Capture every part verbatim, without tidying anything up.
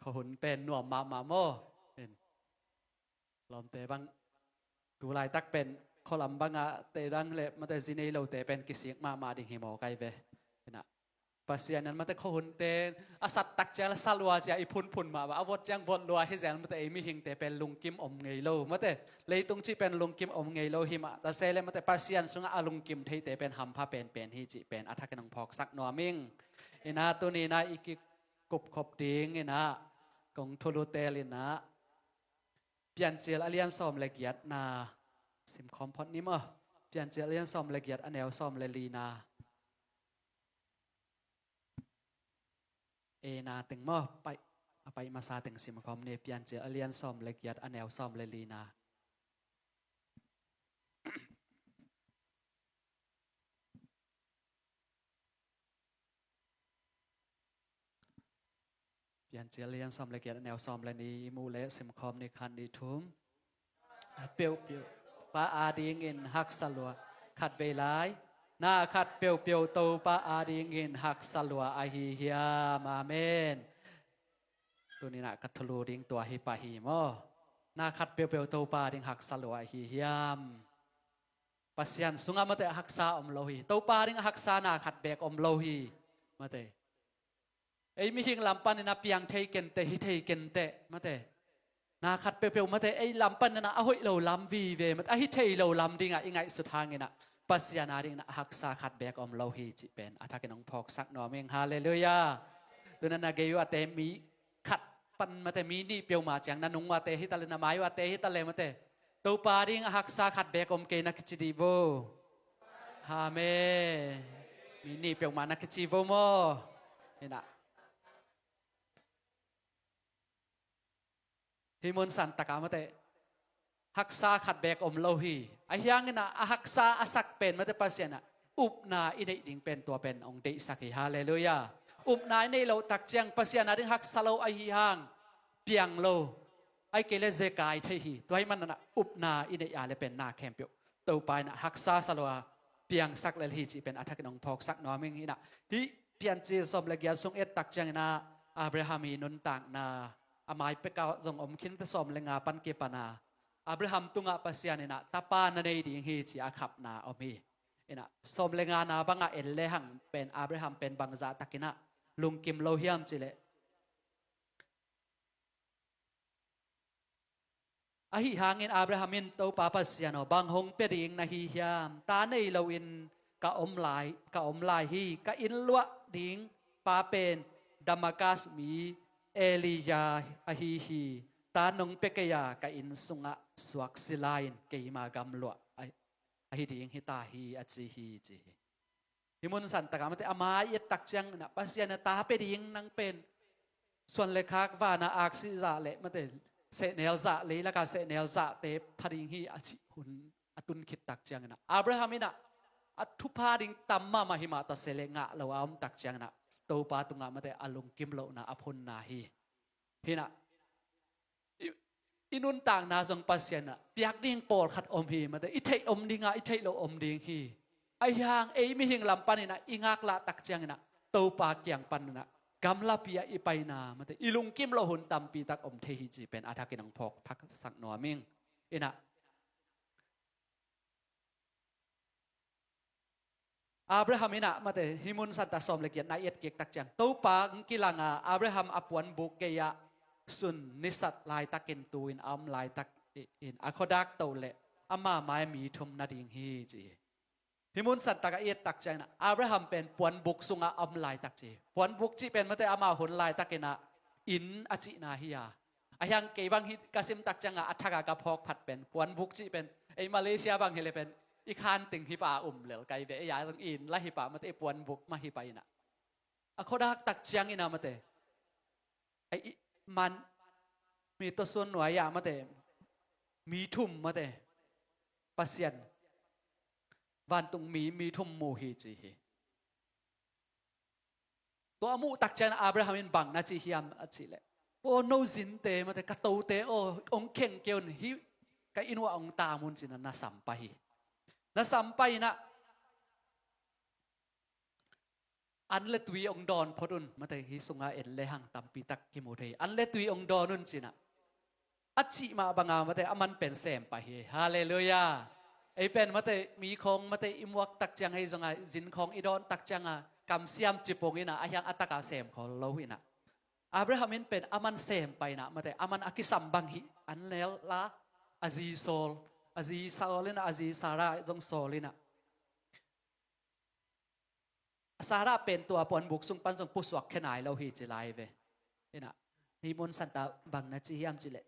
Khuahun pen nuam mahmah maw? Lawmte bang tu laitak pen khualam bangah te dang le mate zi nei lote pen kisik mahmah ding hi maw kai ve. Inah Pasian in mate khuahunte a sat tak ciang le sa lua cia i phunphun mah bang a vot ciang vot lua hi zel mate ei mihingte pen lungkim om ngei lo mate leitung cih pen lungkim om ngei lo hi mah ta se le mate Pasian sungah a lungkim theite pen hampha penpen hi cih pen a thakin hong phawksak nuam ing. Inah tuni inah i kikupkhop ding inah kong thulu tel inah Piancil a lian sawm le giatna simkhawm phot ni maw? Piancil a lian sawm le giat a neu sawm le lina. Ena teng maw? Paih, a paih masa teng simkhawm ni. Piancil a lian sawm le giat a neu sawm le lina. Piancil a lian sawm le giat a neu sawm le nih i muh leh simkhawm ni. Khat nih thum. Khat peuhpeuh Pa adingin haksa lua. Khat vei lai. Na khat peuhpeuh Topa adingin haksa lua ahi hiam? Amen. Tuni inah ka thulu ding tua hi pah hi maw? Na khat peuhpeuh Topa ading haksa lua ahi hiam? Pasian sungah mate a haksa om lo hi. Topa ding a haksa na khat beek om lo hi. Mate ei mihing lam panin a piang thei kenteh, hi thei kenteh mate na khat peuhpeuh mate ei lam panin a hoih lo lam vive mate a hi thei lo lam dingah i ngaihsut hangin ah Pasian adingin a haksa khat beek om lo hi cih pen a thakin hong phawksak nuam ing. Halleluiah. Tuna na gei uate mi khat pan mate mi nih peuhmah ciang na nung uate hi ta le na mai uate hi ta le mate Topa ding a haksa khat beek om kei na kici dih vo. Amen. Mi nih peuhmah na kici vo maw? Inah hih mun santakah mate haksa khat beek om lo hi. Ahi hangin ah a haksa a sak pen mate Pasian ah upna i neih ding pen tua pen hong deihsak hi. Halleluiah. Upna i neih loh tak ciang Pasian ading haksa lo ahi hang piang lo, ahih kei le zekai thei hi. Tua ahih manin ah upna i neih a le pen na khempeuh Topa inah haksa sa lua piangsak lel hi cih pen a thakin hong phawksak nuam ing. Inah hih Piancil sawm le giat sung et tak ciang inah Abraham i nuntakna a mai pekah zong om khin ta, sawm le nga pan kipan a Abraham tungah Pasian inah tapa na nei ding hi ci a khapna om hi. Inah sawm le ngana bangah en le hang pen Abraham pen bangzah takin ah lungkim lo hiam cih leh, ahi hangin Abraham in Topa Pasian aw, bang hong pia ding na hi hiam? Ta nei loin ka om lai, ka om lai hi. Ka inn luah ding pa pen Damascus mi Elijah ahi hi. Ta nong pia kei a ka inn sungah suak sila in keima gamluah ahi ding hi ta hi a ci hi ci hi. Hih mun santakah mate a mai i et tak ciang inah Pasian a ta pia ding nang pen suan le khak vana aksi zah le mate sehnel zah, leilakah sehnel zahte pha ding hi a cih hun a tun khit tak ciang inah Abraham inah a thupha ding tam mahmah hi mah ta se le ngah lo a om tak ciang inah Topa tungah mate a lungkim lohna a phunna hi. Hi inah i, i nuntakna zong Pasian ah piak ding pawlkhat om hi mate, i theih om ding a, i theih loh om ding hi. Ahi hang ei mihing lam panin ah i ngaklah tak ciang inah Topa kiang panin ah gamlapi ah i paina mate i lungkim loh hun tampi tak om thei hi cih pen a thakin hong phawk thaksak nuam ing. Inah Abraham inah mate hih mun santa sawm le giatna i et kik tak ciang Topa hong kilang a Abraham a puanbuk gei ah sun nisat laitakin tu-in a om laitak in a khuadak to le ama mai mi thum na ding hi ci hi. Hih mun santakah i et tak ciang inah Abraham pen puanbuk sungah a om laitak ci hi. Puanbuk cih pen mate amau hun laitak inah inn a cihna hi a, ahi hang kei bang hi ka sim tak ciangah a thak a ka phawk phat pen puanbuk cih pen ei Malaysia bang hi le pen i khan teng hi pah a um lel kai ve, ei a zong inn la hi pah mate i puanbuk mah hi pah inah a khuadak tak ciang inah mate ei man mi tawsuan nuai ah mate mi thum mate Pasian vantung mi mi thum mu hi ci hi. Tua a muh tak ciang Abraham in bang na ci hiam a cih leh, aw no zinte mate ka tote aw hong kheng kei un, hih ka inn uah hong tam un ci inah na sam pah hi. Na sam pah inah An le tui ong dawn phot un, mate, hih sunga en le hang tampi tak kimu thei. An le tui ong dawn un ci-in ah, a cih mah banga, mate, aman pen sem pah hi. Halleluiah. Ei pen, mate, mi khawng, mate, i muak tak ciang, hih zong a zin khawng i dawn tak ciang a, kamsiam ci pong in ah, a hiang a tak a sem khol lo in ah. Abraham in pen aman sem pah in ah, mate, aman a kisam bang hih an nel la, a zi sawl, a zi sawl in ah, a zi Sarah zong sawl in ah. Sarah pen tua puanbuk sung pan zong pusuak khia nai lo hi ci lai ve. In ah, hih mun santa bang na ci hiam cih leh,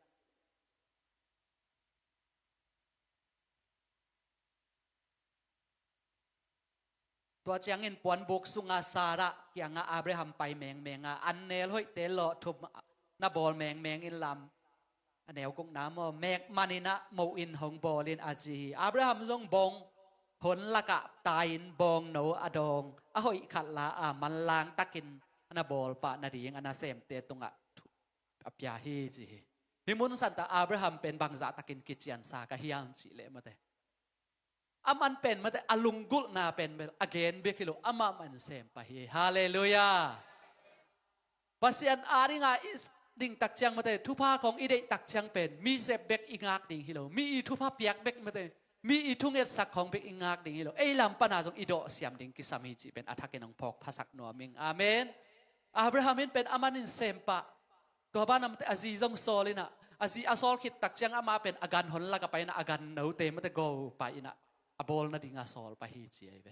tua ciangin puanbuk sunga Sarah kiangah Abraham pai mengmeng a, an nel hoihte lawh thum na bawl mengmeng in lam, a neu gukna maw, mek man in ah moh in hong bawl in a ci hi. Abraham zong bawng hon lakah tai-in bawngno a dawng, a hoih khat la a, manlang takin a na bawl pah nading a nasemte tungah a pia hi ci hi. Hih mun santa Abraham pen bangzah takin kiciansa ka hiam cih leh, mate, aman pen, mate, a lunggulhna pen bel a gen bek hi lo, amah man sem pah hi. Halleluiah. Pasian adinga i ding tak ciang, mate, thupha khawng i deih tak ciang pen mi sep bek i ngak ding hi lo, mi i thupha piak bek, mate, mi i thungetsak khawng bek i ngak ding hi lo, ei lam pana zong i dawhsiam ding kisam hi cih pen a thakin hong phawk phasak nuam ing. Amen. Abraham in pen aman in sem pah. Tua banah, mate, a zi zong sawl in ah, a zi a sawl khit tak ciang amah pen a gan hon lakah pai in ah, a gan note, mate, go pah in ah, a bawl nading a sawl pah hi ci ahi ve.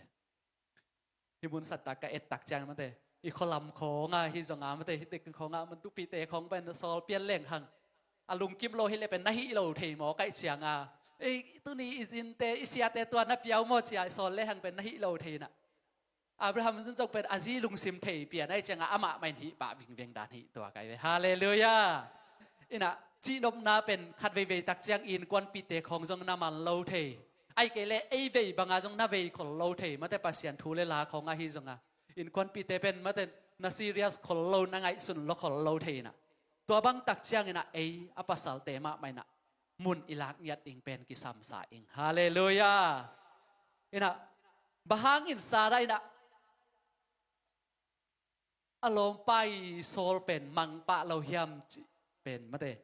Hih mun santa ka et tak ciang, mate, i khualam khawng ah, hih zong a, mate, hih tek khawng ah, man tupite khawng pen sawl pian leng hang, a lungkim lo hi leh pen na hih lo thei maw, kaih ciang a, ei, tuni i zinte, i siate tua na piau maw ci a sawl le hang pen na hih lo thei in ah. Abraham zong pen a zi lungsim thei pian ahih ciangah amah mah in hih pah vingveng dan hi tua kai ve. Halleluiah. In ah, cihnopna pen khat veivei tak ciang innkuanpihte khawng zong na man lo thei. Ahih kei leh ei vei banga zong na vei khol lo thei. Mate, Pasian thu le la khawng ahi zongah innkuanpihte pen, mate, na serious khol lo, na ngaihsun lo khol lo thei in ah. Tua bang tak ciangin ah ei a pasalte mahmah in ah mun i lak ngiat ding pen kisamsa ing. Halleluiah. In ah, bang hangin Sarah in ah a lawmpa i sawl pen mang pah lo hiam cih pen, mate,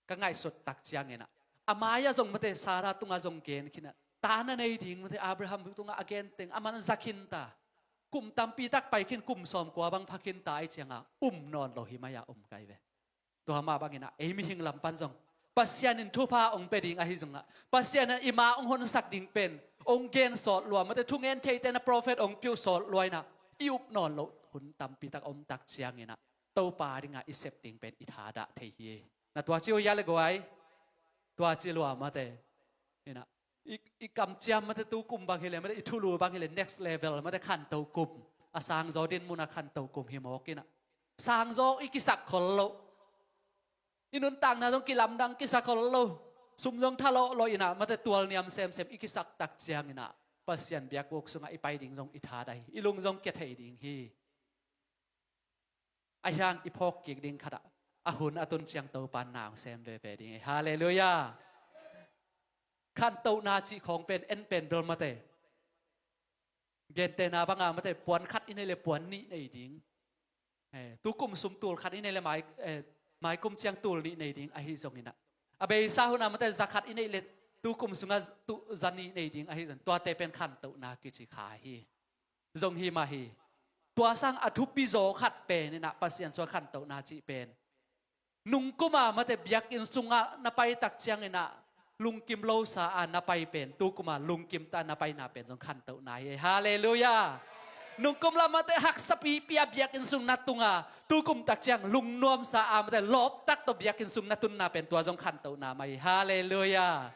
ka ngaihsut tak ciangin ah, a mai-ah zong, mate, Sarah tungah zong gen khin ah, ta na nei ding, mate, Abraham tungah a gen teng aman za khin ta. Kum tampi tak pai khin, kum sawmkua bang pha khin ta ahih ciangah um nawn lo hi mai-ah um kai ve. Tua mah bangin ah ei mihing lam pan zong Pasian in thupha hong pia ding ahi zongah, Pasian in i ma hong honsak ding pen hong gen sawt lua, mate, thungen theite na prophet hong piuh sawt lua in ah, i up nawn loh hun tampi tak om tak ciangin ah, Topa dingah i sep ding pen i thadah thei hi. Na tua ci uh hia le guai? Tua ci lua, mate. In ah, i, i kamciam, mate, tu kum bang hi leh, mate, i thulu bang hi leh, next level, mate, khanto kum. A sangzaw din munah khanto kum hi mawk in ah, sangzaw i kisak khol loh. I nuntakna zong kilamdang, kisak khol lo. Sum zong tha lawhlawh in ah, mate, tualniam semsem i kisak tak ciangin ah, Pasian biakbuk sungah i pai ding zong i thadah hi, i lung zong kia thei ding hi. A hiang i phawk kik ding khat ah, a hun a tun ciang Topa in na hong sem veve ding hi. Halleluiah. Khantohna cih khawng pen en pen bel, mate, gentehna banga, mate, puan khat i neih leh puan nih nei ding. Eh, tu kum sum tul khat i neih leh mai, eh, mai kum ciang tul nih nei ding ahi zongin ah, a beisa hun ah, mate, za khat i neih leh tu kum sungah tu, za nih nei ding ahi zong, tuate pen khantohna kici kha hi. Zong hi mah hi. Tua sang a thupi zaw khat pen in ah, Pasian suan khantohna cih pen, nungkum a, mate, biakinn sungah na pai tak ciangin ah lungkim lo sa a na pai pen, tu kum a lungkim ta na paina pen zong khantohna hi. Halleluiah. Nungkum lam, mate, haksa pipi a biakinn sung na tung a, tu kum tak ciang lungnuam sa a, mate, lawp tak tawh biakinn sung na tunna pen, tua zong khantohna mah hi. Halleluiah.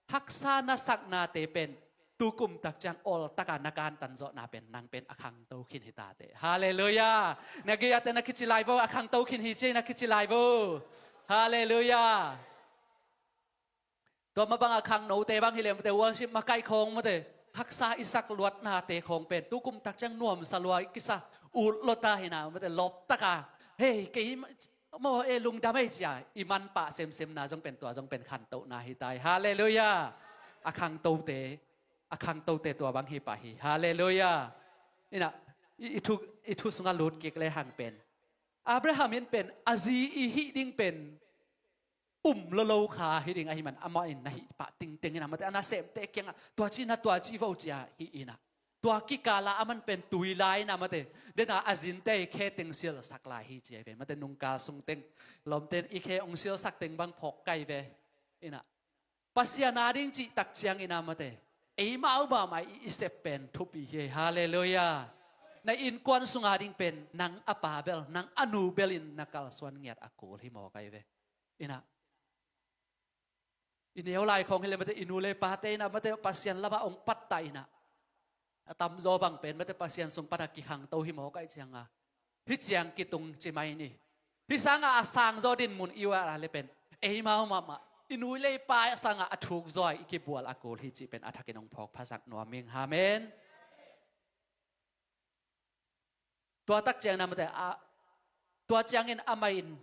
Haksa na saknate pen, tu kum tak ciang awltak a na kantan zawhna pen, nang pen a khangto khin hi ta teh. Halleluiah. Na gei-ate na kici lai vo, a khangto khin hi ci, na kici lai vo. Halleluiah. Tua mah bang a khangnote bang hi leh, mate, worship makaih khawng, mate, haksa i sak luatnate khawng pen, tu kum tak ciang nuamsa lua i kisa, ut lo ta hi na, mate, lawp tak a, hei, kei maw, e, lungdam ei ci a i man pah semsemna zong pen, tua zong pen khantohna hi ta hi. Halleluiah. A khangtote, a khangtote tua bang hi pah hi. Halleluiah. In ah, I, i, thu, i thu sungah lut kik le hang pen, Abraham in pen a zi i hih ding pen um lolo kha hi ding ahih man, amah in na hih pah tingteng in a, mate, a nasemte kiangah tua ci na, tua ci vo ci a hih in a, tua kikal ah aman pen tui lai in a, mate, den a a zinte i khe teng silsak lai hi ci a hi ve, mate, nungkal sung teng lawmte in i khe hong silsak teng bang phawk kai ve. In a, Pasian a ding cih tak ciangin a, mate, eimau mahmah i, i sep pen thupi hi. Halleluiah. Na innkuan sung a ding pen nang a pa bel, nang a nu bel in na kalsuan ngiat a kul hi mawk ahi ve. In a, i neu lai khawng hi le, mate, i nu le pate in a, mate, Pasian lamah hong pattah in a, a tamzaw bang pen, mate, Pasian sung pan a kikhangto hi mawk ahih ciang a, hih ciang kitung ci mai ni. Hih sangah a sangzaw dinmun i uah a le pen, eimau mahmah, i nu le i pa sangah a thukzaw i kibual a kul hi cih pen a thakin hong phawk phasak nuam ing. Amen. Tua tak ciangin a, mate, a, tua ciangin amah in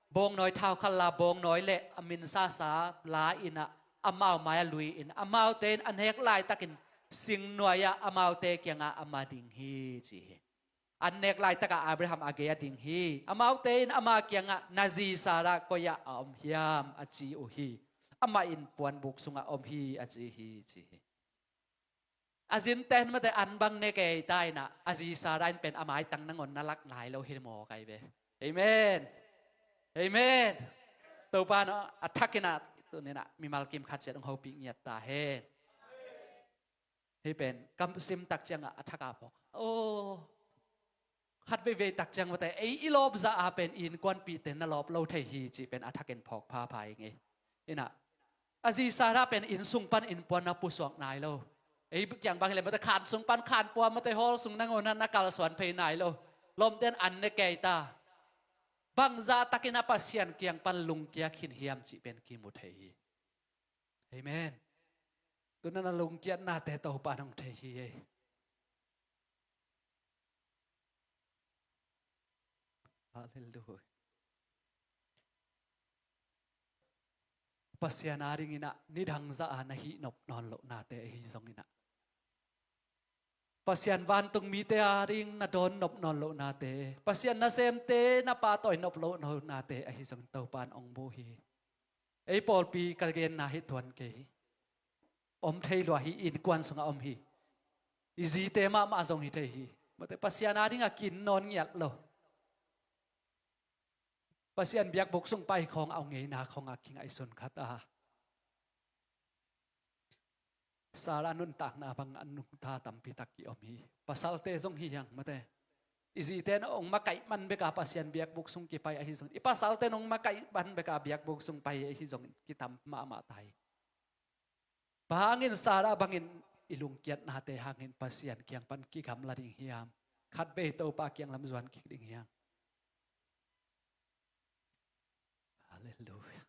bawngnawi thau khat la, bawngnawi le a min sasa la in a, amau mai a lui in, amaute in a nek laitakin singnuai ah amaute kiangah ama ding hi ci hi. An nek laitakah Abraham a gei a ding hi. Amaute in ama kiangah, na zi Sarah koi ah a om hiam, a ci uh hi. Amah in puanbuk sungah om hi, a ci hi ci hi. A zinte in, mate, an bang ne kei ta in a, a zi Sarah in pen a maitang nangawn na lak nai lo hi mawk ahi ve. Amen. Amen. Topa in a thakin a, tuni in a mimal kim khat ciat hong hopih ngiat ta hen. Hih pen kam sim tak ciangah a thak a phawk. Oh. Khat veivei tak ciang, mate, ei i lawp zah a pen i innkuanpihte na lawp lo thei hi cih pen a thakin phawk phapha ing ei. In a, a zi Sarah pen inn sung pan innpuan na pusuak nai lo. Ei kiang bang hi le, mate, khan sung pan khanpua, mate, hall sung nangawn na kalsuan phei nai lo. Lawmte in an ne kei ta. Bangzah takin a Pasian kiang pan lungkia khin hiam cih pen kimu thei hi. Amen. Tuni in a lungkiatnate Topa in hong thei hi ei. Halleluiah. Pasian a ding in a nidang zah a na hih nop nawn lohnate ahi zongin a, Pasian vantung mite a ding na dawn nop nawn lohnate, Pasian nasemte na pahtawi nop nawn lohnate ahi zongin Topa in hong mu hi. Ei pawlpi ka genna hi tuan kei hi. Om thei lua hi, innkuan sungah om hi. I zite mahmah zong hi thei hi. Mate, Pasian a ding a kin nawn ngiat lo. Pasian biakbuk sung pai khawng a, ngeina khawng a kingaihsun khat a, Sarah nuntakna bang a nungta tampi tak ki om hi. Pasalte zong hi hiang, mate. I zite in hong makaih man bek a Pasian biakbuk sung kipai ahi zongin, i pasalte in hong makaih man bek a biakbuk sung pai ahi zongin kitam mahmah ta hi. Bang hangin Sarah bangin i lungkiatnate hangin Pasian kiang pan kigamla ding hiam? Khatvei Topa kiang lam zuan kik ding hiam? Halleluiah.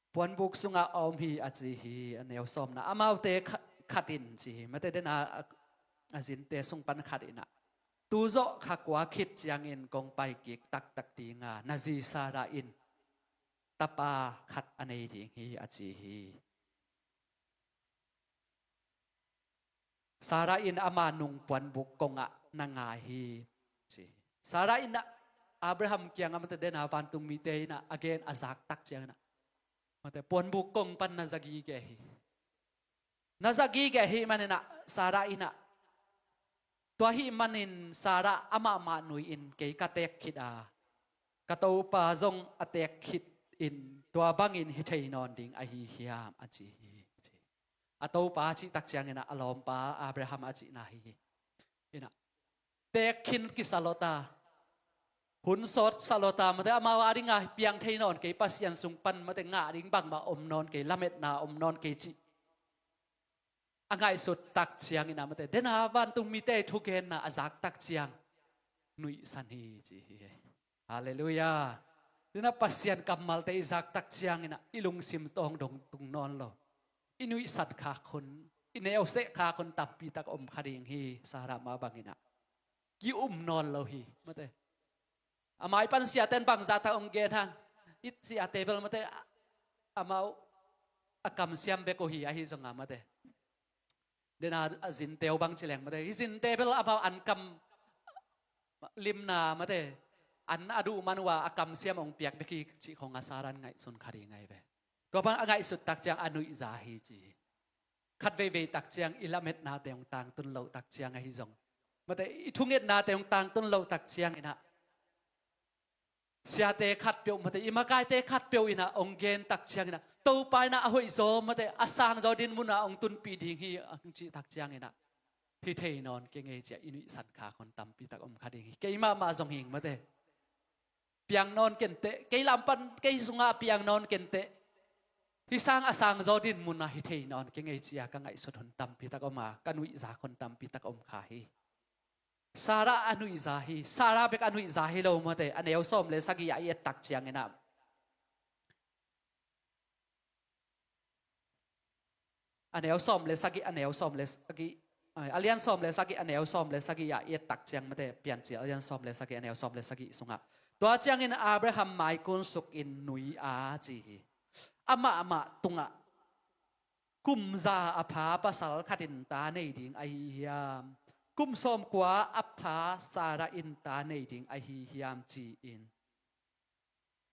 Puanbuk sungah a om hi, a ci hi, a neu sawmna. Amaute kha-, khat in ci hi, mate, den a, a, a zinte sung pan khat in a, tu zawh kha kua khit ciangin kong pai kik taktak ding a, na zi Sarah in tapa khat a nei ding hi, a ci hi. Sarah in ama nung puanbuk kongah na ngai hi, ci hi. Sarah in a, Abraham kiangah, mate, den a vantung mite in a, a gen a zak tak ciangin a, mate, puanbuk kong pan na za gige hi. Na za gige ahih manin a, Sarah in a, tua ahih manin Sarah amah mah nui in kei ka teek khit a, ka topa zong a teek khit in tua bangin hi thei nawn ding ahi hiam, a ci hi, ci. A topa cih tak ciangin a, a lawmpa Abraham a cihna hi hi. In a, teek khin kisa lawta, hun sawt sa lawta, mate, amau a ding a piang thei nawn kei, Pasian sung pan, mate, ngah ding bangmah om nawn kei, lametna om nawn kei cih a ngaihsut tak ciangin a, mate, den a vantung mite thugenna a zak tak ciang nuihsan hi, ci hi. Halleluiah. Tuni in a Pasian kammalte i zak tak ciangin a, i lungsim tawng dong tung nawn lo. I nuihsan khak hun, i neuseh khak hun tampi tak om kha ding hi, Sarah mah bangin a. Ki-um nawn lo hi, mate. A mai pan siate in bangzah tak hong gen hang. I siate bel, mate, a, amau a kamsiam bek uh hi ahi zong a mate. Dena a zinte uh bang ci leng mate, hi zinte bel amau an kam limna mate, an a duh man uh a, a kamsiam hong piak bek hi cih khong a Sarah in ngaihsun kha ding ahi ve. Tua bang a ngaihsut tak ciang a nuihza hi ci hi. Khat veivei tak ciang i lametnate hong tangtun loh tak ciang ahi zong mate, i thungetnate hong tangtun loh tak ciang inah siate khatpeuh mate, i makaite khatpeuh inah hong gen tak ciang inah Topa inah a hoihzaw mate, a sangzaw din munah hong tunpih ding hi hong cih tak ciang inah hi thei nawn kei ngei ci-a i nuihsan kha khong tampi tak om kha ding hi. Keimah mah zong hing mate, piang nawn kenteh, kei lam pan kei sungah piang nawn kenteh, hi sang a sangzaw din munah hi thei nawn kei ngei ci-a ka ngaihsut hun tampi tak om a, ka nuihza khong tampi tak om kha hi. Sarah a nuihza hi, Sarah bek a nuihza hi lo mate, a neu sawm le sagih ah i et tak ciang inah, a neu sawm le sagih, a neu sawm le sagih, ai, a lian sawm le sagih, a neu sawm le sagih ah i et tak ciang mate, Piancil a lian sawm le sagih, a neu sawm le sagih sungah, tua ciangin Abraham maikun sukin nui a ci hi. Amah mah tungah kum za a pha pasal khatin ta nei ding ahi hiam? Kum sawmkua a pha Sarah in ta nei ding ahi hiam ci-in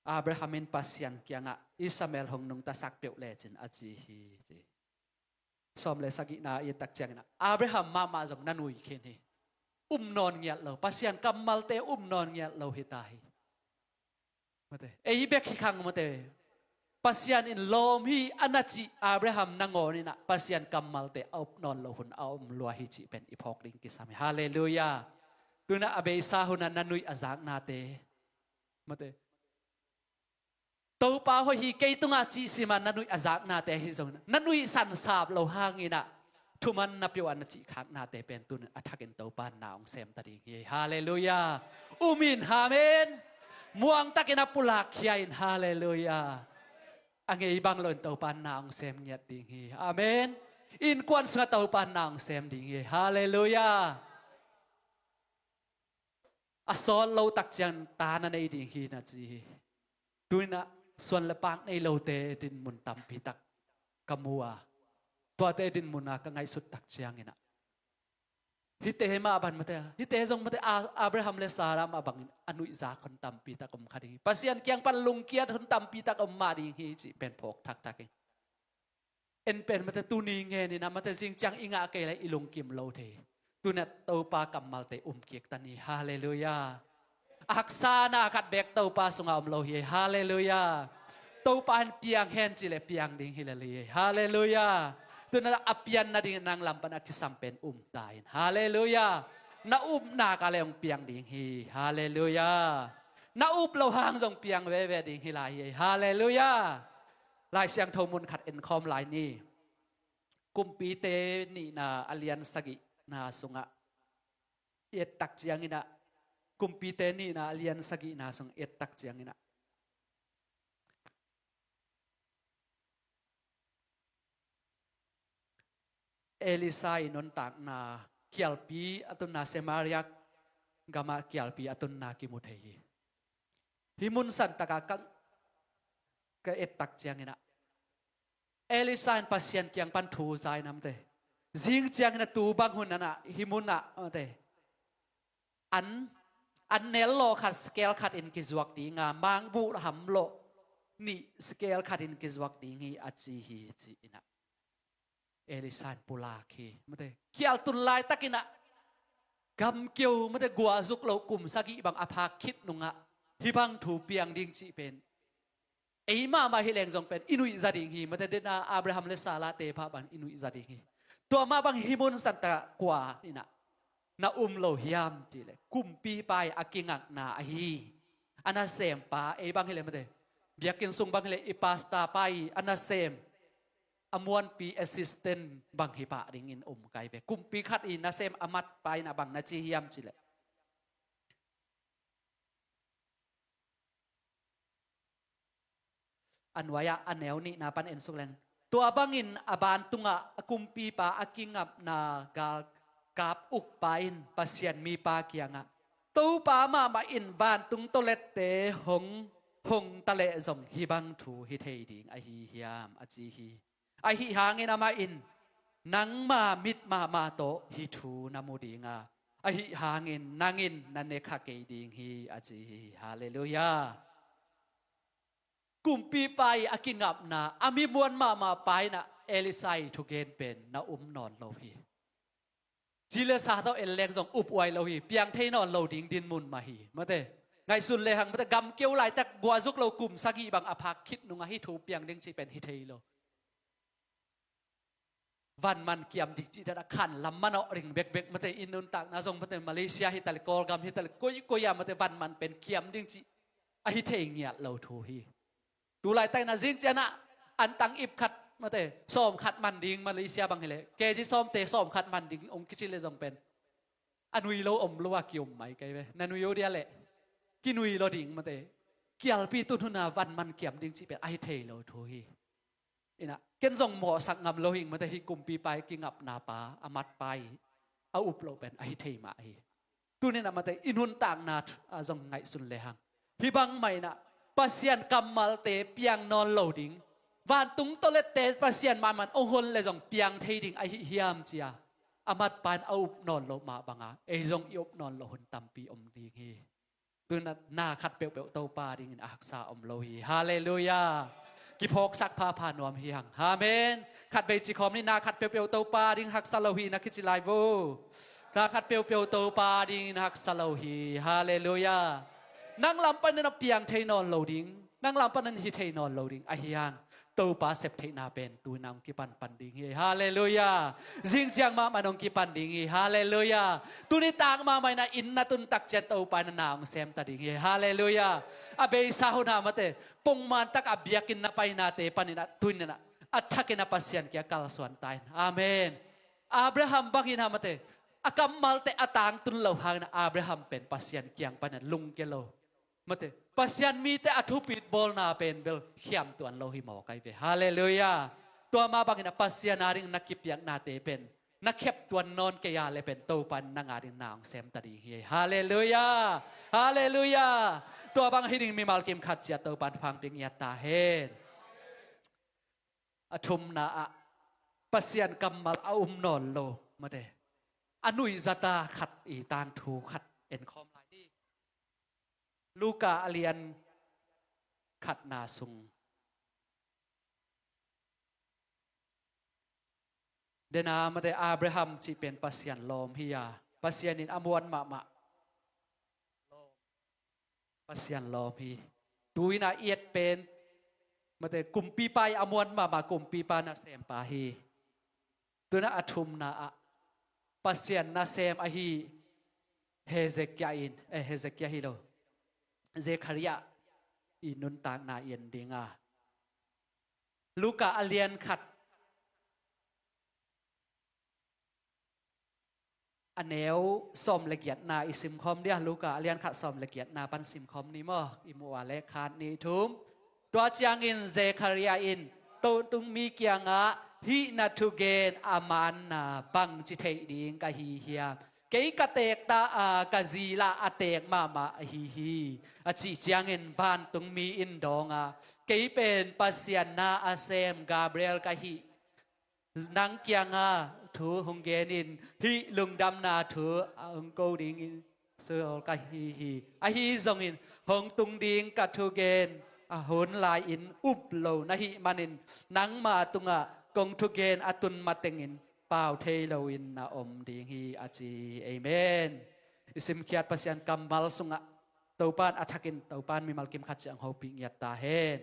Abraham in Pasian kiangah Ishmael hong nungtasak peuh lecin a ci hi ci. Sawm le sagihna i et tak ciangin ah Abraham mahmah zong na nui khin hi. Um nawn ngiat lo, Pasian kammalte um nawn ngiat lo hi ta hi. Mate, ei bek hi khang mate, Pasian in lawm hi a na cih Abraham nangawn inah Pasian kammalte a up nawn lo hun a om lua hi cih pen i phawk ding kisam hi. Halleluiah. Tunah a beisa hunah na nuih a zaknate mate, Topa hoih hi kei tungah cih siman na nuih a zaknate hi zong na nuihsan sap lo hanginah thuman na peuh a na cihkhaknate pen tunin a thakin Topa na hong sem ta ding hi. Halleluiah. Um in, amen. Muangtakin a pulak khia in. Halleluiah. A ngei bang loin Topa na hong sem ngiat ding hi. Amen. Innkuan sungah Topa na hong sem ding hi. Halleluiah. A sawt lo tak ciang ta na nei ding hi na ci hi. Tuinah suan le paak nei lote dinmun tampi tak ka mu a, tuate dinmun a ka ngaihsut tak cianginah hite mah ban mate, hite zong mate, A-, Abraham le Sarah mah bangin a nuihza khon tampi tak om kha ding hi. Pasian kiang pan lungkiat khon tampi tak om mah ding hi cih pen phawk thakthak hi. En pen mate tuni ngeninah mate zing ciang i ngah kei le i lungkim lo thei. Tunah Topa kammalte um kik ta ni. Halleluiah. A haksa na khat bek Topa sungah om lo hi. Halleluiah. Topa in piang hen cih le piang ding hi le li. Halleluiah. Tunah a pian nading nang lam pan a kisam pen um ta in. Halleluiah. Na upna ka le hong piang ding hi. Halleluiah. Na up lo hang zong piang veve ding hi lai hi. Halleluiah. Lai Siangtho mun khat en khawm lai ni. Kumpite nihna a lian sagihna sungah i et tak cianginah, Kumpite nihna a lian sagihna sung i et tak cianginah Elisha i nuntakna kialpi a tunna, Samaria gamah kialpi a tunna kimu thei hi. Hih mun santakah ka, ka et tak cianginah Elisha in Pasian kiang pan thu za in a mate, zing cianginah tu bang hun nanah hih munah mate an, an nel lawh khat sikel khat in kizuak dinga, mangbuh ham lawh nih sikel khat in kizuak ding hi a ci hi ci-inah Elisha in pulak hi. Mate kial tun laitakinah gamkeu mate guahzuk loh kum sagih bang a phak khit nungah hih bang thu piang ding cih pen ei mahmah hi leng zong pen i nuihza ding hi. Mate dena Abraham le Sarah te pah bang i nuihza ding hi. Tua mah bang hih mun santakah kua inah na um lo hiam cihleh kumpipa i a kingakna ahi a nasempa, ei bang hileh mate biakinn sung bang hileh i pastapa i a nasem a muanpi assistant bang hi pah dingin um kai ve. Kumpi khat i nasem a matpa inah bang na ci hiam cihleh a nuai-ah a neu nihna pan en suk leng. Tua bangin a bantungah a kumpipa a kingapna galkap ukpa in Pasian mipa kiangah Topa mahmah in vantung tawlette hong hong ta leh zong hih bang thu hi thei ding ahi hiam, a ci hi. Ahi hangin amah in, nangma mit mahmah tawh hih thu na mu ding a, ahi hangin nang in na ne kha kei ding hi, a ci hi. Halleluiah. Kumpipa ii a kingapna, a mi muan mahmah pa in ah Elisha ii thugen pen na um nawn lo hi. Ci le sa tawh en leng zong up huai lo hi, piang thei nawn lo ding dinmun mah hi. Mate, ngaihsun lehang, mate, gamkeu laitak guazuk lo kum sagih bang a phak khit nungah hih thu piang ding cih pen hi thei lo. Van man kiam ding cih dan a khan lam manawh ring bekbek, mate, i nuntakna zong, mate, Malaysia hi ta leh, Kawlgam hi ta leh, koikoi ah, mate, van man pen kiam ding cih a hi thei ngiat lo thu hi. Tu laitak in ah zing ciang ah antang ip khat, mate, sawm khat man ding, Malaysia bang hi leh, kg sawmte sawm khat man ding hong kici leh zong pen a nui lo om lo a ki-om mai kei ve. Na nui uh dia leh, kinui lo ding, mate, kialpi tun hun a van man kiam ding cih pen a hi thei lo thu hi. In ah, ken zong mawhsak ngam lo hing, mate, hih kumpipa ii kingapna pa, a matpa ii a up loh pen a hi thei mah hi. Tuni in ah, mate, i nuntakna ah zong ngaihsun lehang, hih bangmah in ah Pasian kammalte piang nawn lo ding, vantung tawlette Pasian mahmah in hong hon leh zong piang thei ding ahi hiam ci-a a matpa in a up nawn loh mah bangin ei zong i up nawn loh hun tampi om ding hi. Tu in ah na khat peuhpeuh Topa dingin a haksa om lo hi. Halleluiah. Kiphawksak phapha nuam hi hang. Amen. Khatvei ci khawm ni, na khat peuhpeuh Topa ding haksa lo hi na kici lai vo. Na khat peuhpeuh Topa dingin haksa lo hi. Halleluiah. Nang lam panin a piang thei nawn lo ding, nang lam panin hi thei nawn lo ding ahi hang, Topa sep theihna pen tu in ah hong kipanpan ding hi. Halleluiah. Zing ciang mahmah in hong kipan ding hi. Halleluiah. Tuni tak mahmah in ah inn na tun tak ciang Topa in ah na hong sem ta ding hi. Halleluiah. A beisa hun ah, mate, pongman tak a biakinn na painate panin ah tu in ah a thakin ah Pasian kiang kalsuan ta in. Amen. Abraham bangin ah, mate, a kammalte a tangtun loh hangin ah Abraham pen Pasian kiang panin ah lungke lo, mate, Pasian mite a thupit bawlna pen bel khiamtuan lo hi mawk ai ve. Halleluiah. Tua mah bangin ah Pasian a ding na kipiaknate pen na kheptuan nawn kei a leh pen Topa in nang a ding na hong sem ta ding hi. Halleluiah. Halleluiah. Tua bang hi ding mimal kim khat ciat Topa in thupha hong pia ngiat ta hen. A thumna ah, Pasian kammal a um nawn lo, mate, a nuihzata khat ii tangthu khat en khawm lai ni. Luka a lian khatna sung. Dena, mate, Abraham cih pen Pasian lawm hi a, Pasian in a muan mahmah Pasian lawm hi. Tu in ah i et pen, mate, kumpipa ii a muan mahmah kumpipa nasempa hi. Tu in ah a thumna ah Pasian nasem ahi Hezekiah in, eh, Hezekiah hi lo, Zekhariah ii nuntakna i en ding a, Luka a lian khat, a neu sawm le giatna i sim khawm dia. Luka a lian khat sawm le giatna pan sim khawm ni maw. I muh a leh khat, nih, thum. Tua ciangin Zekhariah in Topa tungmi kiangah, hih na thugen a manna bangci theih ding ka hi hiam? Kei ka teek ta a, ka zi lah a teek mahmah ahi hi, a cih ciangin vantungmi in dawng a, kei pen Pasian na a sem Gabriel ka hi. Nang kiangah thu hong gen in, hih lungdamna thu a hong ko dingin sawl ka hi hi. Ahi zongin hong tung ding ka thugen a hun lai-in up lo na hih manin, nangma tungah kong thugen a tun matengin pau thei loin na om ding hi, a ci hi. Amen. I simkhiat Pasian kammal sungah Topa in a thakin, Topa in mimal kim khat ciang hopih ngiat ta hen.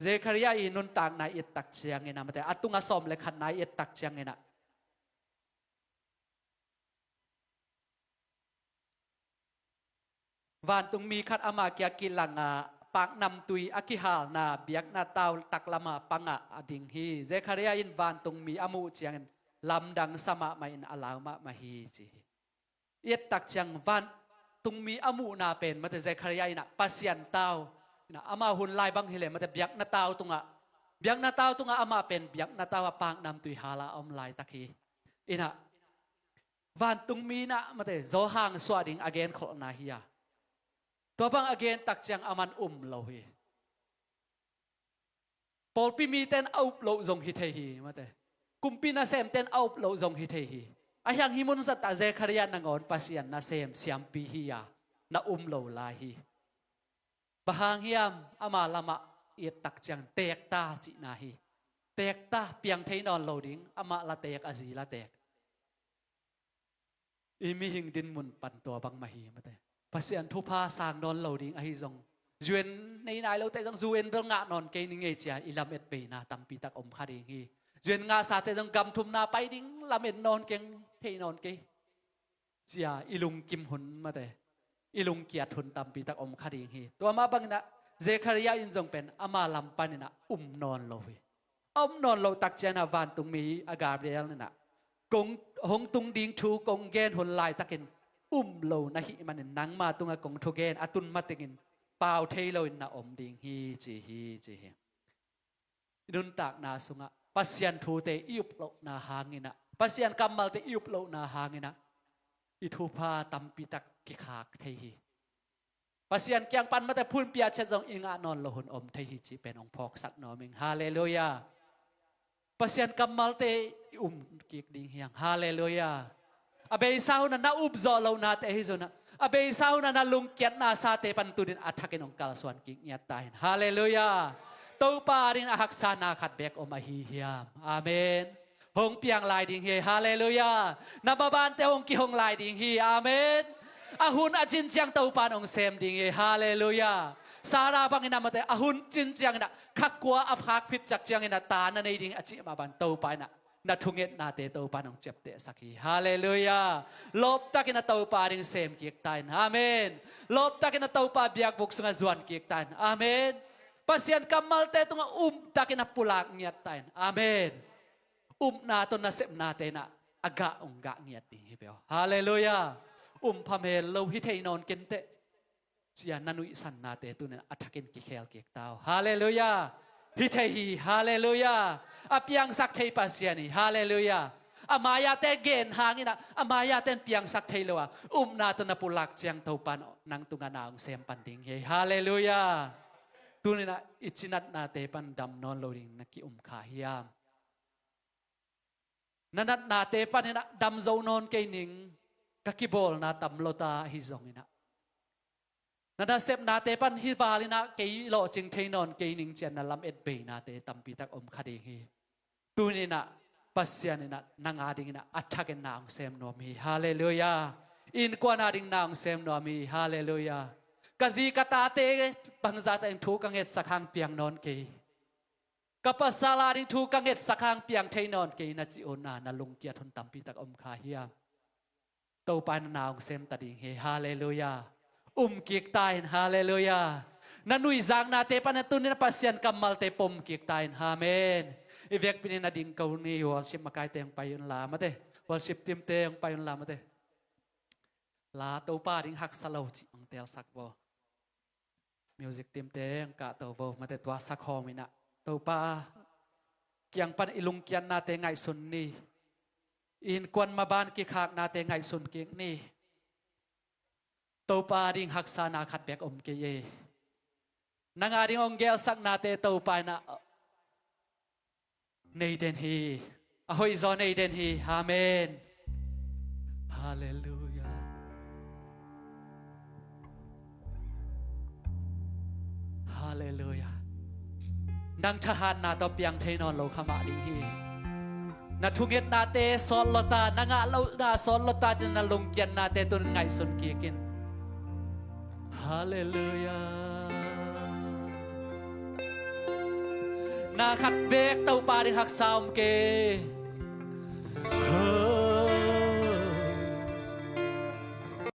Zekhariah ii nuntakna i et tak ciangin ah, mate, a tunga sawm le khatna i et tak ciangin ah, vantungmi khat ama kiang kilang a, paknamtui a kihalna biakna tau taklam a pang a ding hi. Zekhariah in vantungmi a muh ciangin lamdang sa mahmah in a lau mahmah hi, ci hi. I et tak ciang vantungmi a muhna pen, mate, Zekhariah in ah Pasian tau, in ah, ama hun lai bang hi leh, mate, biakna tau tungah, biakna tau tungah ama pen biakna tau a paknamtui hal a om laitak hi. In ah, vantungmi in ah, mate, zawhang suah ding a genkholhna hi a, Tua bang a gen tak ciang aman um lo hi. Pawlpi mite in a up loh zong hi thei hi, mate. Kumpi nasemte in a up loh zong hi thei hi. Ahi hang hih mun zat ah Zekhariah nangawn Pasian nasem siampi hi a, na um lo lai hi. Bang hang hiam? Ama lamah i et tak ciang teekta cihna hi. Teekta, piang thei nawn lo ding, amah la teek, a zi la teek. I mihing dinmun pan tua bangmah hi, mate. Pasian thupha sang nawn lo ding ahi zong, U N nei nai lote zong U N bel ngah nawn kei ning ei ci a, i lamet beina tampi tak om kha ding hi. U N ngahsate zong gam thumna pai ding lamet nawn keng, thei nawn kei ci a, i lungkim hun, mate, i lungkiat hun tampi tak om kha ding hi. Tua mah bangin ah Zekhariah in zong pen ama lam panin ah um nawn lo hi. A um nawn loh tak ciangin ah vantungmi a Gabriel in ah, kong, hong tung ding thu kong gen hun laitakin um lo na hih manin nangma tungah kong thugen a tun matengin pau thei loin na om ding hi, ci hi, ci hi. I nuntakna sungah Pasian thute i up lohna hangin ah, Pasian kammalte i up lohna hangin ah, i thupha tampi tak kikhak thei hi. Pasian kiang pan mate phun pia ciat zong i ngah nawn lo hun om thei hi cih pen hong phawksak nuam ing. Halleluiah. Pasian kammalte i um kik ding hi hang. Halleluiah. A beisa hun ah na up zawh lohnate ahi zongin ah, a beisa hun ah na lungkiatna sate pan tu-in a thakin hong kalsuan kik ngiat ta hen. Halleluiah. Topa adingin a haksa na khat beek om ahi hiam? Amen. Hong piang lai ding hi. Halleluiah. Na mabante hong kihong lai ding hi. Amen. A hun a cin ciang Topa in hong sem ding hi. Halleluiah. Sarah bangin ah mate, a hun cin ciangin ah, kha kua a phak phit ciat ciangin ah ta na nei ding a cih mah bangin Topa in ah na thungetnate Topa in hong ciaptehsak hi. Halleluiah. Lawptakin ah Topa ading sem kik ta in. Amen. Lawptakin ah Topa biakbuk sungah zuan kik ta in. Amen. Pasian kammalte tungah umtakin ah pulak ngiat ta in. Amen. Upna tawh nasepnate in ah a gah hong gah ngiat ding hi peuh. Halleluiah. Um phamel lo hi thei nawn kei inteh ci a na nuihsannate tu-in ah a thakin kikhel kik ta uh. Halleluiah. Hi thei hi. Halleluiah. A piangsak thei Pasian hi. Halleluiah. A mai-ate gen hangin ah, a mai-ate in piangsak thei lo a, upna tawh na pulak ciang Topa in nang tungah na hong sem pan ding hi. Halleluiah. Tu-in ah i cinatnate pan dam nawn lo ding na ki-um kha hiam? Na natnate panin ah dam zo nawn kei ning, ka kibawlna tam lo ta ahi zongin ah, na nasepnate pan hih valin ah kei lawhcing thei nawn kei ning ci a na lamet beinate tampi tak om kha ding hi. Tu-in ah Pasian in ah nang adingin ah a thakin na hong sem nuam hi. Halleluiah. Innkuan adingin na hong sem nuam hi. Halleluiah. Ka zi ka tate bangzah tak in thu ka ngetsak hang piang nawn kei, ka pasal ading thu ka ngetsak hang piang thei nawn kei na cih hun ah na lungkiat hun tampi tak om kha hiam? Topa in na hong sem ta ding hi. Halleluiah. Um kik ta in. Halleluiah. Na nuihzaknate panin ah tu-in ah Pasian kammalte pom kik ta in. Amen. I vekpi-in ah na ding ko ni. Worship makaite hong pai unla, mate. Worship teamte hong pai unla, mate. La Topa ading haksa lo cih hong teelsak vo. Music teamte hong kahto vo, mate. Tua sakhawm in ah Topa kiang pan i lungkiatnate ngaihsun ni. I innkuan maban kikhaknate ngaihsun kik ni. Topa ading haksa na khat beek om kei e. Nang ading hong geelsaknate Topa in ah nei den hi. A hoihzaw nei den hi. Amen. Halleluiah. Halleluiah. Nang thahatna tawh piang thei nawn lo kha mah ding hi. Na thungetnate sawt lo ta, na ngah lohna sawt lo ta, cin na lungkiatnate tu-in ngaihsun kik in. Halleluiah. Na khat beek Topa ding haksa om kei.